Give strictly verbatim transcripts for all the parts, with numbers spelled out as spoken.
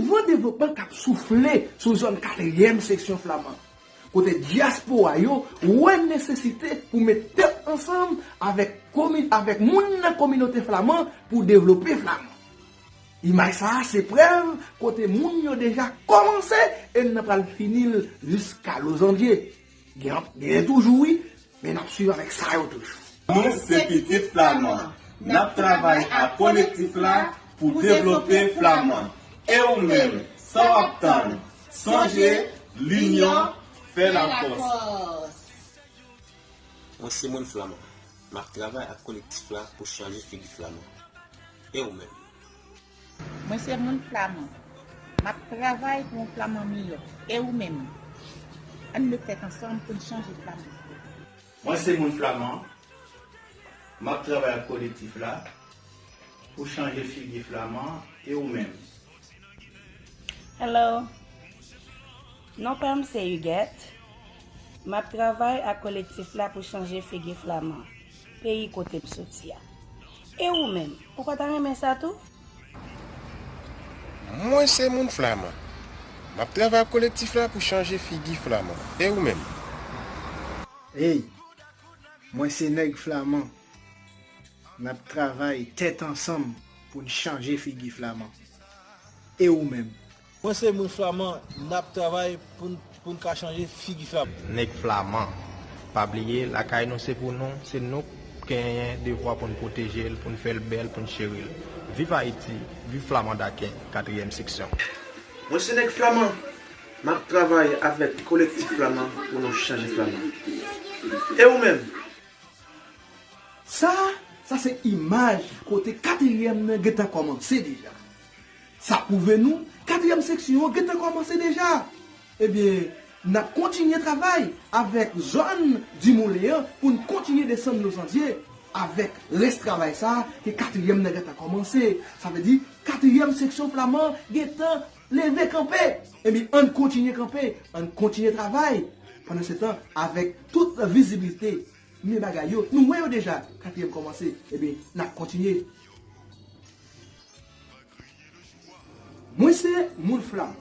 Van devlopman k ap soufle sou zòn katriyèm seksyon flaman, kote dyaspora yo wè nesesite pou met tèt ansanm avèk komi-, avèk moun nan kominote flaman pou devlope flaman. Imaj sa a se prèv kote moun yo deja kòmanse e n nan pral fini l jiska Lozandye. Gen, gen toujou wi, men n ap swiv avèk sa yo toujou. Nou se pitit flaman. N ap travay ak kolektif la pou devlope flaman. E ou menm, sa w ap tann? Sonje, linyon fè lafòs. Mwen se moun flaman. M ap travay ak kolektif la pou chanje figi flaman. E ou menm? Mwen se moun flaman. M ap travay pou yon flaman miyò. E ou menm? Ann met tèt ansanm pou n chanje flaman. Mwen se moun flaman. M ap travay ak kolektif la pou chanje figi flaman. E ou menm? Hello. Non pa m se Huguette. M ap travay ak kolektif la pou chanje figi flaman, peyi kote m soti a. E ou menm, ou pa ta renmen sa tou? Mwen se moun flaman. M ap travay ak kolektif la pou chanje figi flaman. E ou menm? Ey, mwen se nèg flaman. N ap travay tèt ansanm pou n chanje figi flaman. E ou menm? Mwen se moun flaman, n ap travay pou n, pou n ka chanje figi flaman. Nèg flaman, pa bliye, lakay nou se pou nou, se nou k genyen devwa pou n pwoteje l, pou n fè l bèl, pou n cheri l. Viv Ayiti, viv Flamandaken, katriyèm seksyon. Mwen se nèg flaman, m ap travay avèk kolektif flaman pou nou chanje flaman. E ou menm? Sa, sa se imaj kote katriyèm nan gentan kòmanse deja. Sa pwouve nou, katriyèm seksyon an gentan kòmanse deja. Ebyen, n ap kontinye travay avèk zòn Dimoulen an pou n kontinye desann Lozandye avèk rès travay sa a ke katriyèm nan gentan kòmanse. Sa vle di, katriyèm seksyon flaman gentan leve kanpe. Ebyen, ann kontinye kanpe, ann kontinye travay. Pandansetan, avèk tout vizibilite, men bagay yo, nou wè yo deja, katriyèm kòmanse, ebyen, n ap kontinye. Mwen se moun flaman.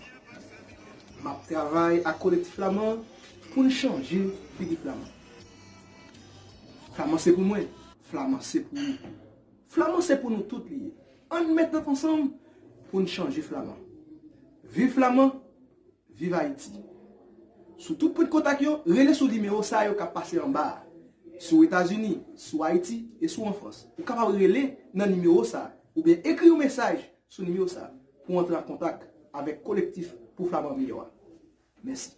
M ap travay ak kolektif flaman pou n chanje figi flaman. Flaman se pou mwen, flaman se pou ou. Flaman se pou nou tout li ye. Ann met tèt ansanm pou n chanje flaman. Viv flaman, viv Ayiti. Sou tout pwen kontak yo, rele sou nimewo sa yo k ap pase anba a. Si w Etazini, si w Ayiti e si w an Frans, ou kapab rele nan nimewo sa a, oubyen ekri yon mesaj sou nimewo sa a pou w antre an kontak avèk Kolektif pou Flaman Miyò a. Mèsi.